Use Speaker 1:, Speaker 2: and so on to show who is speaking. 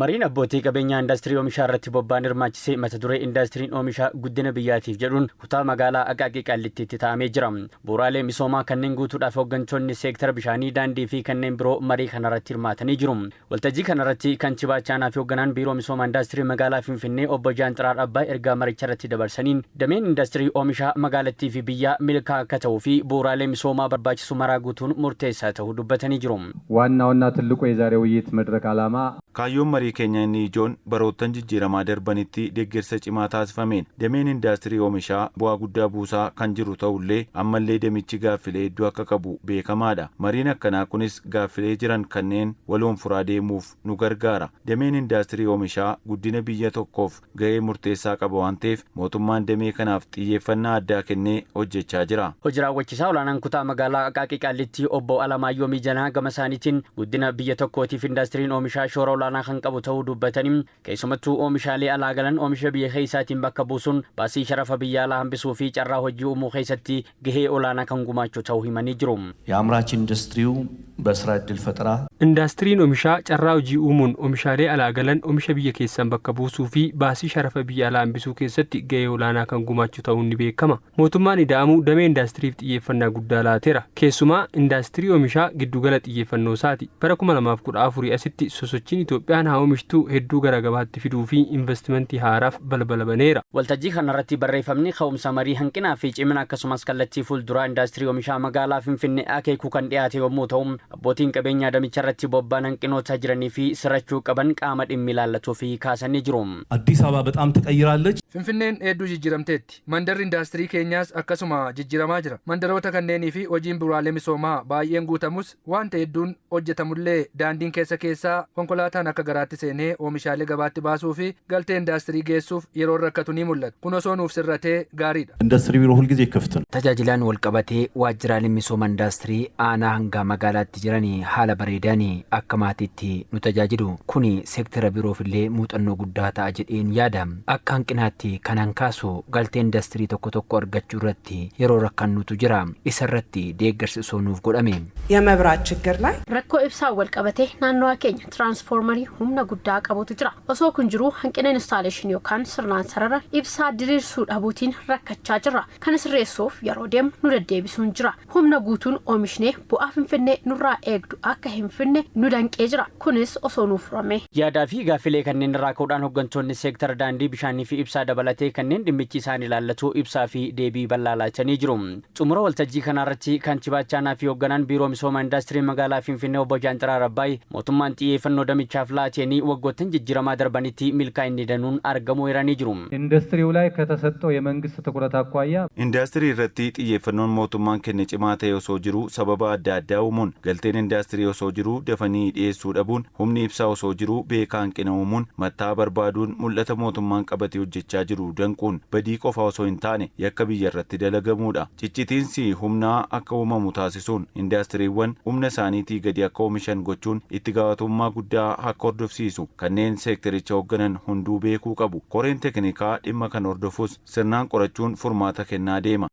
Speaker 1: Mariin abbootii qabeenyaa indaastirii oomishaa irratti bobba'an hirmaachise mata duree Indaastiriin oomishaa guddina biyyaatiif jedhuun kutaa magaalaa Aqaaqii Qaallittiitti taa'amee jira. Bu'uuraalee misoomaa kanneen guutuudhaaf hoggantoonni seektara bishaanii, daandii fi kanneen biroo marii kanarratti hirmaatanii jiru. Waltajjii kanarratti Kantibaa Itti Aanaa fi Hogganaan Biiroo Misooma Indaastirii Magaalaa Finfinnee Obbo Jaanxiraar Abbaay ergaa maricharratti dabarsaniin dameen indastirii oomishaa magaalattii fi biyyaa milkaa'aa akka ta'uu fi bu'uuraalee misoomaa barbaachisu maraa guutuun murteessaa ta'uu dubbatanii jiru.
Speaker 2: ዋናውና ትልቁ የዛሬ ውይይት መድረክ ዓላማ
Speaker 3: Kaayyoon marii keenyaa inni ijoon baroottan jijjiiramaa darbanitti deggersa cimaa taasifameen dameen indaastirii oomishaa bu'aa guddaa buusaa kan jiru ta'ullee ammallee damichi gaaffilee hedduu akka qabu beekamaadha. Mariin akkanaa kunis gaaffilee jiran kanneen waloon furaa deemuuf nu gargaara. Dameen indaastirii oomishaa guddina biyya tokkoof gahee murteessaa qaba waan ta'eef mootummaan damee kanaaf xiyyeeffannaa addaa kennee hojjechaa jira.
Speaker 1: Hoji raawwachiisaa olaanaan kutaa magaalaa Aqaaqii Qaallittii obbo Alamaayyoo Miijanaa gama isaaniitiin guddina biyya tokkootiif indaastiriin oomishaa shoora olaanaa kan qabu ta'uu dubbatanii, keessumattuu oomishaalee alaa galan oomisha biyya keessaatiin bakka buusuun baasii sharafa biyya alaa hambisuu fi carraa hojii uumuu keessatti gahee olaanaa kan gumaachu ta'uu himanii jiru.
Speaker 4: የአምራች ኢንዱስትሪው በስራ ዕድል ፈጠራ
Speaker 5: Indaastiriin oomishaa carraa hojii uumuun oomishaalee alaa galan oomisha biyya keessaan bakka buusuu fi baasii sharafa biyya alaa hambisuu keessatti gahee olaanaa kan gumaachu ta'uun ni beekama. Mootummaan ida'amuu damee indaastiriif xiyyeeffannaa guddaa laateera. Keessumaa indaastirii oomishaa giddugala xiyyeeffannoo isaati. Bara 2014 asitti sosochiin Itoophiyaan haa oomishtuu hedduu gara gabaatti fiduu fi investimentii haaraaf balbala baneera.
Speaker 1: Waltajjii kanarratti barreeffamni ka'umsa marii hanqinaa fi cimina akkasumas kallattii fuulduraa indaastirii oomishaa magaalaa Finfinnee akeekuu kan dhiyaate yommuu ta'u, abbootiin qabeenyaa damicha irratti bobba'an hanqinoota jiranii fi sirrachuu qaban qaama dhimmi ilaallatuu fi kaasanii jiru.
Speaker 6: አዲስ አበባ በጣም ተቀይራለች።
Speaker 7: Finfinneen hedduu jijjiiramteetti. Mandarri indaastirii keenyaas akkasuma jijjiiramaa jira. Mandaroota kanneenii fi hojiin bu'uuraalee misoomaa baay'een guutamus, wanta hedduun hojjetamullee, daandiin keessa keessaa konkolaataan akka garaatti seenee oomishaalee gabaatti baasuu fi galtee indaastirii geessuuf yeroo rakkatu ni mul'ata. Kun osoo nuuf sirratee gaariidha.
Speaker 4: ኢንዱስትሪ ቢሮ ሁልጊዜ ክፍት ነው።
Speaker 8: Tajaajilaan walqabatee waajjiraaleen misooma indaastirii aanaa hanga magaalaatti jiran haala bareedaan akka maatiitti nu tajaajilu. Kuni seektara biroofillee muuxannoo guddaa ta'a jedheen yaada. Akka hanqinaatti kanan kaasu galtee indaastirii tokko tokko argachuu irratti yeroo rakkannutu jira. Isa irratti deeggarsi osoo nuuf godhame.
Speaker 9: የመብራት ችግር ላይ
Speaker 10: Rakkoo ibsaa wal qabatee naannawa keenya tiraansfoormarii humna guddaa qabutu jira. Osoo kun jiruu hanqina instaaleeshinii yookaan sirnaan sarara ibsaa diriirsuu dhabuutiin rakkachaa jirra. Kana sirreessuuf yeroo deemnu nu deddeebisuun jira. Humna guutuun oomishnee bu'aa Finfinnee nurraa eegdu akka hin finne nu danqee jira. Kunis osoo nuuf furame.
Speaker 1: Yaadaa fi gaaffilee kanneen irraa ka'uudhaan hooggantoonni seektara daandii, bishaanii fi ibsaa dabalatee kanneen dhimmichi isaan ilaallatu ibsaa fi deebii bal'aa laatanii jiru. Xumura waltajjii kanarratti kantiibaa Itti fi hoogganaan biiroo misooma indaastirii magaalaa Finfinnee obbo Jaanxiraar Abbaay mootummaan xiyyeeffannoo damichaaf laateenii waggoottan jijjiiramaa darbanitti milkaa'inni danuun argamuu eeranii jiru.
Speaker 2: ኢንዱስትሪው ላይ ከተሰጠው የመንግስት ትኩረት አኳያ
Speaker 3: Indaastirii irratti xiyyeeffannoon mootummaan kenne cimaa ta'e osoo jiruu, sababa adda addaa uumuun galteen indaastirii osoo jiruu dafanii dhiyeessuu dhabuun, humni ibsaa osoo jiruu beekaa hanqina uumuun, mattaa barbaaduun mul'ata mootummaan qabatee hojjechaa jiru danquun badii qofa osoo hin taane yakka biyya irratti dalagamuudha. Ciccitiinsi humnaa akka uumamu taasisuun indaastiriiwwan humna isaaniitii gadi akka oomishan gochuun itti gaafatamummaa guddaa akka hordofsiisu kanneen seektaricha hoogganan hunduu beekuu qabu. Koreen teeknikaa dhimma kan hordofus sirnaan qorachuun furmaata kennaa deema.